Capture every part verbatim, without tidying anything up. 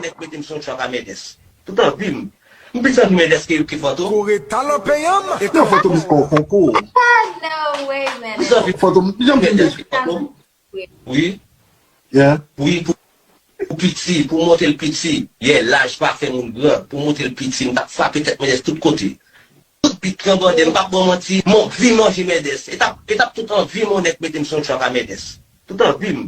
nèg mete m sou yon track a Mèdès. Tout anvi m. M plis anvi Mèdès ke, ke Fantom. Kore talan peyan m. Nan Fantom se yon konkou. Ah, no way, man. Plis anvi Fantom, jan m di Mèdès ke Fantom. Wi. Yeah. Wi, pou, pou piti, pou monte l piti. Yeah, laj pa fè moun gran. Pou monte l piti, m t ap frape tèt Mèdès tout kote. Tout bit tranbande, m p ap ba w manti. M anvi manje Mèdès. E t ap, e t ap tout anvi m yon nèg mete m sou yon track a Mèdès. Tout anvi m.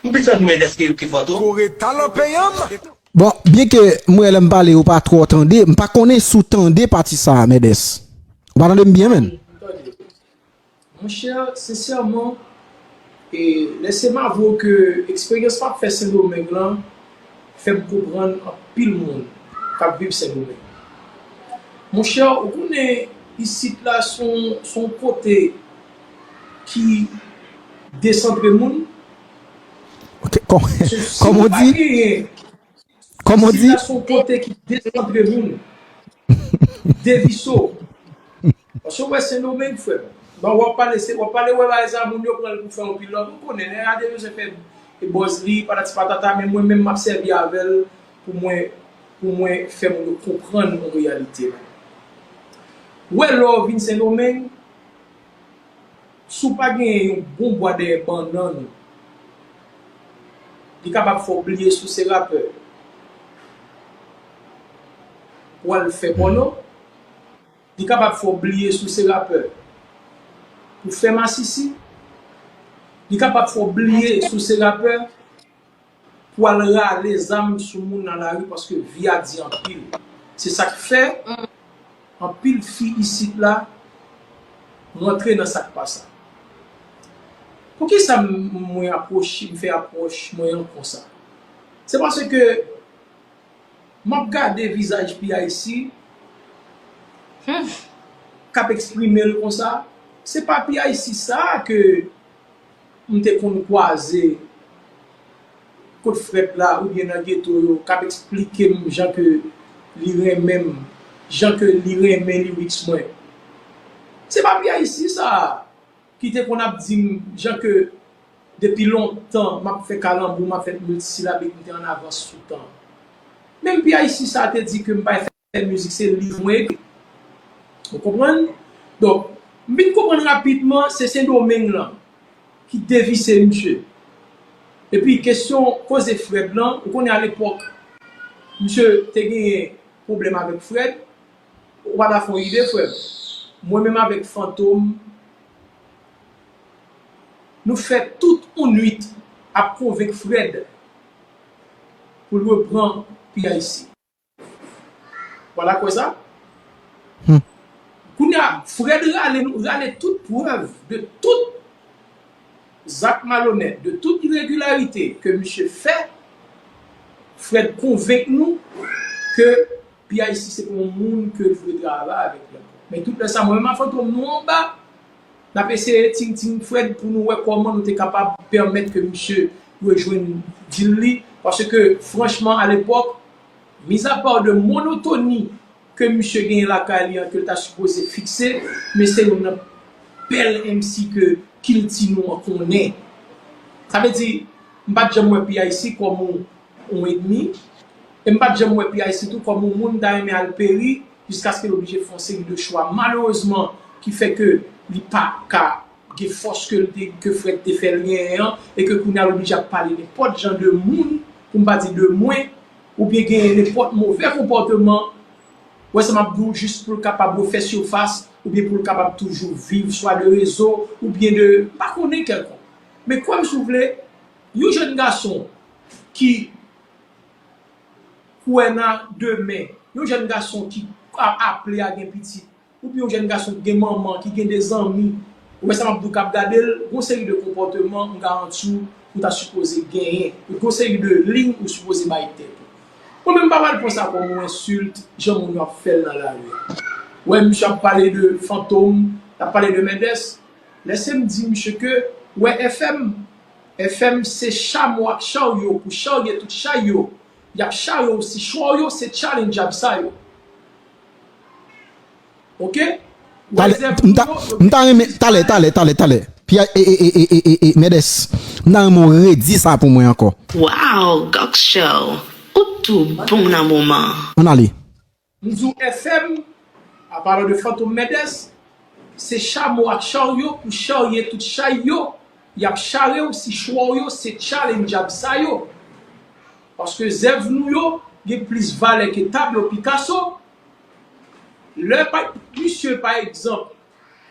M plis anvi Mèdès ke, ke Fantom. Kore talan peyan m. Bon, byen ke m wè lè m pale ou pa twò tande, m pa konnen si w tande pati sa a, Mèdès. Ou pa tande m byen, menn? Monchè, sensèman, e lèse m avwe w ke eksperyans m ap fè Sendomeng lan fè m konprann anpil moun k ap viv Sendomeng. Monchè, ou konnen isit la se yon, se yon kote ki desantre moun. Ok, kòm, kòm ou di, kòm ou di, Isit la se yon kote ki desantre moun. Deviso. Paske w wè Sendomeng, frè m. Bon, w ap pale, se, w ap pale, wè bagay sa, moun yo pran l pou fè yon pil lòt. Ou konnen, nèg la te bezwen fè e bòz li, patati patata, men mwen menm m ap sèvi avè l pou mwen, pou mwen fè moun yo konprann yon reyalite. Ou wè lè w vin Sendomeng, si w pa genyen yon bon bwa dèyè bannann ou, li kapab fè w bliye si w se rapè pou w al fè pòno. Li kapab fè w bliye si w se rapè pou w fè masisi. Li kapab fè w bliye si w se rapè pou w al rale zam sou moun nan lari paske vi a di anpil. Se sa k fè anpil fi isit la rantre nan sa k pa sa. Poukisa m, mwen apwoche, m fè apwòch mwen an konsa? Se paske m ap gade vizaj P I C k ap eksprime l konsa. Se pa P I C sa a ke m te konn kwaze kot frèt la oubyen nan geto yo k ap eksplike m jan ke li renmen m, jan ke li renmen lyrics mwen. Se pa P I C sa a ki te konn ap di m jan ke depi lontan m ap fè kalanbou, m ap fè miltisilabik, m te an avans sou tan. Menm P I C sa a te di ke m pa fè mizik, se liv mwen ekri. Ou konprann? Donk, m vin konprann rapidman se Sendomeng lan ki devise misye. Epi kesyon koze Fred lan, ou konnen alepòk, misye te genyen pwoblèm avèk Fred, ou pa ta fè yon ide, frè m. Mwen menm avèk Fantom, nou fè tout yon nwit ap konvenk Fred pou l repran P I C. Ou pa ta kwè sa? Kounye a, Fred rale nou, rale tout prèv de tout zak malonèt, de tout iregilarite ke misye fè. Fred konvenk nou ke P I C se pa yon moun ke l vle travay avèk li ankò. Men tout lè sa, mwen menm ak Fantom, nou anba, n ap eseye ting-ting Fred pou nou wè kòman nou te kapab pèmèt ke misye rejwenn dil li. Paske, franchman, alepòk, mizapa de monotoni ke misye genyen lakay li an, ke l ta sipoze fikse, men se youn nan bèl M C ke kilti nou an konnen. Sa vle di, m pa t janm wè P I C kòm yon, yon ènmi, e m pa t janm wè P I C tou kòm yon moun m ta renmen al peri, jiskaske l oblije fè yon seri de chwa, malerezman, ki fè ke li pa ka gen fòs ke l te, ke Fred te fè l genyen an, e ke kounye a l oblije ap pale nenpòt jan de moun, pou m pa di de mwen, oubyen genyen nenpòt movè konpòteman, wè sa m ap di w, jis pou l kapab refè sifas, oubyen pou l kapab toujou viv, swa de rezo, oubyen de, m pa konnen kèlkonk. Men kwè m si w vle, yon jèn gason ki kwè nan demen, yon jèn gason ki a, aple a gen pitit, oubyen yon jèn gason ki gen manman, ki gen de zanmi, ou wè sa m ap di w k ap gade l, gon seri de konpòteman, m garanti w, ou ta sipoze genyen, gon seri de liy ou sipoze bay tèt ou. Mwen menm m pa pral pran sa kòm yon ensilt, jan moun yo ap fè l nan lari a. Wè, misye ap pale de Fantom, l ap pale de Mendès, lèse m di misye ke, wè, F M, F M se chamo ak charyo pou charye tout chay yo, y ap charye w si chwa w yo, se challenge ap sa yo. Ok? Talè, m ta, m ta renmen, talè, talè, talè, talè. Pi, e, e, e, e, e, e, e, Mendès, m ta renmen w redi sa pou mwen ankò. Wow, Gok Show. Ou tou bon nan moman. Ann ale. M di w F M, an palan de Fantom Mendes, se chamo ak charyo pou charye tout chay yo, y ap chare w si chwa w yo se challenge ap sa yo. Paske zèv nou yo gen plis valè ke tablo Picasso. Lè pa, misye, pa egzanp,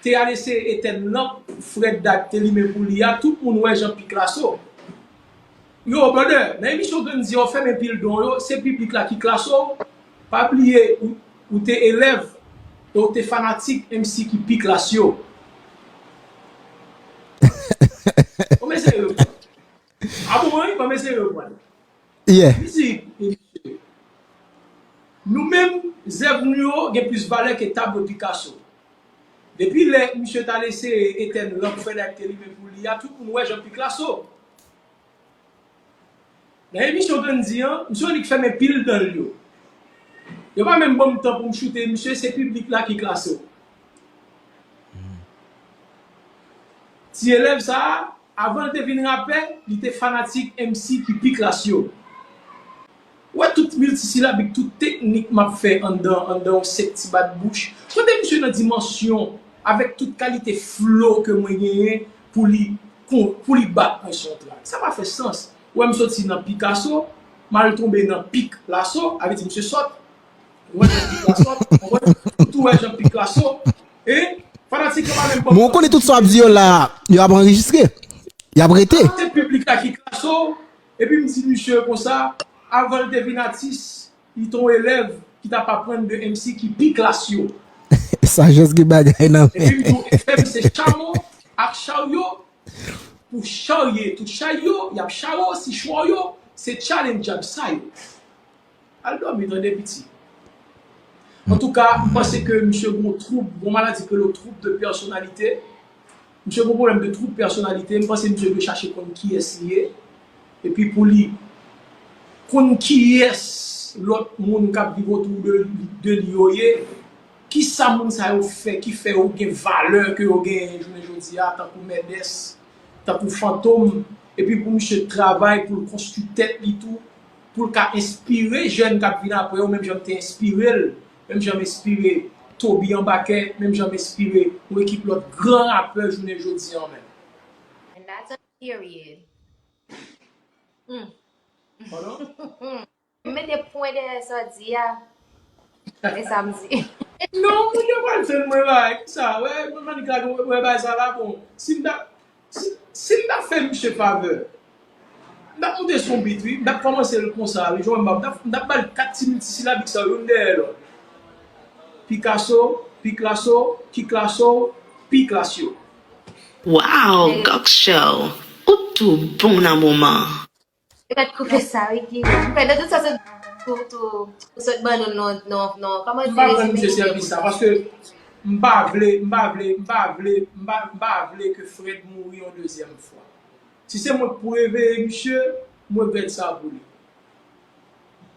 te al eseye etèn lanp Frèd Dad te limen pou li a, tout moun wè jan pik la so. Yo, brother, nan emisyon Grann Di a, w fèmen pil don yo, se piblik la ki klase w. Pa bliye, ou, ou te elèv e w te fanatik M C ki pi klas yo. Bon, mesye yo. A bon, wi, bon, mesye yo, bon. Yeah. Li di, e misye, nou menm, zèv nou yo gen plis valè ke tablo Picasso. Depi lè misye t al eseye etèn lanp Frèd Dad te limen pou li a, tout moun wè jan pik la so. Nan emisyon Grann Di an, misye annik fèmen pil dan l yo. Yo pa menm ban m tan pou m choute misye, se piblik la ki klase w. Ti elèv sa a, avan l te vin rapè, li te fanatik M C ki pi klas yo. Ou wè tout miltisilabik, tout teknik m ap fè anndan, anndan yon senk ti bat bouch. Kote misye nan dimansyon, avèk tout kalite flo ke mwen genyen pou li, pou, pou li bat mwen sou yon trak. Sa pa fè sans. Ou wè m soti nan Picasso, m al tonbe nan pik laso, sa vle di misye sòt. Ou wè jan pik laso, ou wè, ou tou wè jan pik laso. E, fanatik yo pa menm ban m tan. Men w konnen tout sa w ap di yo la, yo ap anrejistre. Y ap rete. Se piblik la ki klase w, epi m di misye konsa, avan l te vin atis, li te yon elèv ki t ap aprann de M C ki pi klas yo. Sajès gen bagay nan men. Epi m di w, F M se chamo ak charyo, pou charye tout chay yo, y ap chare w si chwa w yo, se challenge ap sa yo. Al dòmi tande piti. Antouka, m panse ke misye gon twoub, gon maladi ke lo twoub de pèsonalite. Misye gon pwoblèm de twoub pèsonalite. M panse misye dwe chache konn kiyès li ye. Epi pou li konn kiyès lòt moun k ap viv otou de, de li yo ye. Kisa moun sa yo fè ki fè yo gen valè ke yo genyen jounen jodi a, tankou Mèdès, tankou Fantom, epi pou misye travay pou l konstwi tèt li tou, pou l ka enspire jèn k ap vin apre yo, menm jan m te enspire l, menm jan m enspire Toby Anbakè, menm jan m enspire yon ekip lòt gran rapè jounen jodi a menm. And that's a period. Pardon? M mete pwen dèyè sa w di a. E sa m di. Non, moun yo pral jwenn mwen bagay. Kisa? Wè, mwen mannik la, wè, wè bagay sa la, bon. Si m ta, si, si m ta fè misye favè, m t ap monte sou yon bit, wi. M t ap kòmanse l konsa, wi. Jwenn m ap, m t ap, m t ap ba l kat ti miltisilabik sa, youn dèyè lòt. Picasso, pi klas yo, ki klas yo, pi klas yo. Wow, Gòk Show, ou tou bon nan moman. Yo mèt koupe sa wi ki. M fè nan tout sa sot tou tou ou sot ban nou non non non kòman M pa rann misye sèvis sa paske m pa vle, m pa vle, m pa vle, m pa, m pa vle ke Fred mouri yon dezyèm fwa. Si se mwen k pou reveye misye, m regrèt sa pou li.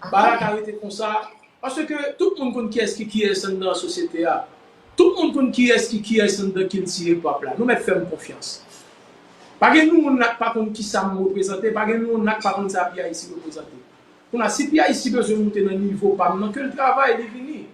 Bagay la ka rete konsa, paske tout moun konn kiyès ki kiyès anndan sosyete a. Tout moun konn kiyès ki kiyès anndan kilti hip hop la. Nou mèt fè m konfyans. Pa gen nou moun la k pa konn kisa m reprezante, pa gen nou moun la k pa konn sa P I C reprezante. Kounye a, si P I C bezwen moute nan nivo pa m nan, ke l travay, li vini.